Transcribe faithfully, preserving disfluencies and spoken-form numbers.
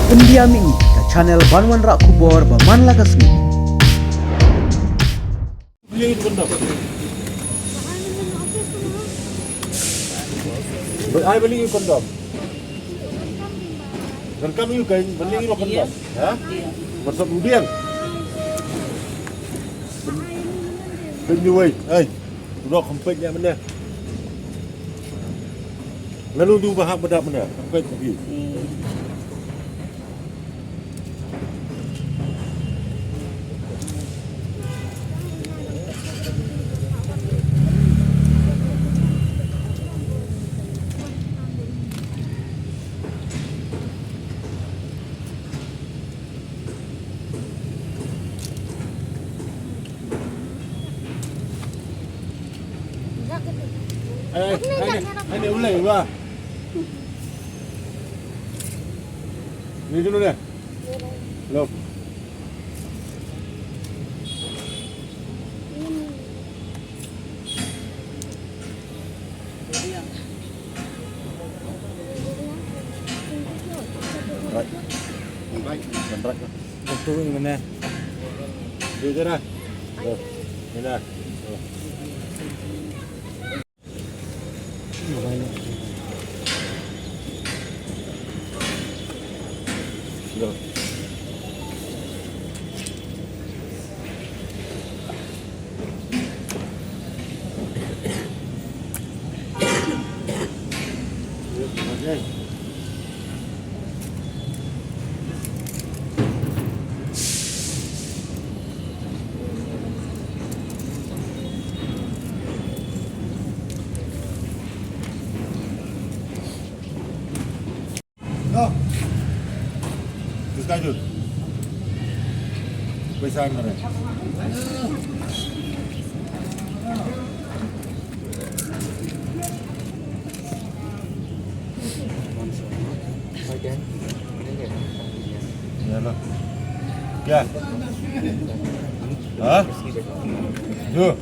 Pyndiam ïa ngi ka channel ban wanrah khubor ba man la ka sngi. Beli kondom. Ai beli kondom. Donkam ïa u kein, beli kondom. Ha? Masuk udiang. Pynjuai. Ai. Udah kempit nya mana? Lalu tu bahak bedak mana? Kempit tapi. Eh, eh, eh, ni ulai, wah. Ni dulu deh. Lop. Right. Right. Right. Itu ni mana? Dia je dah. Oh, ni dah. Oh. Ya. Ha? Yo.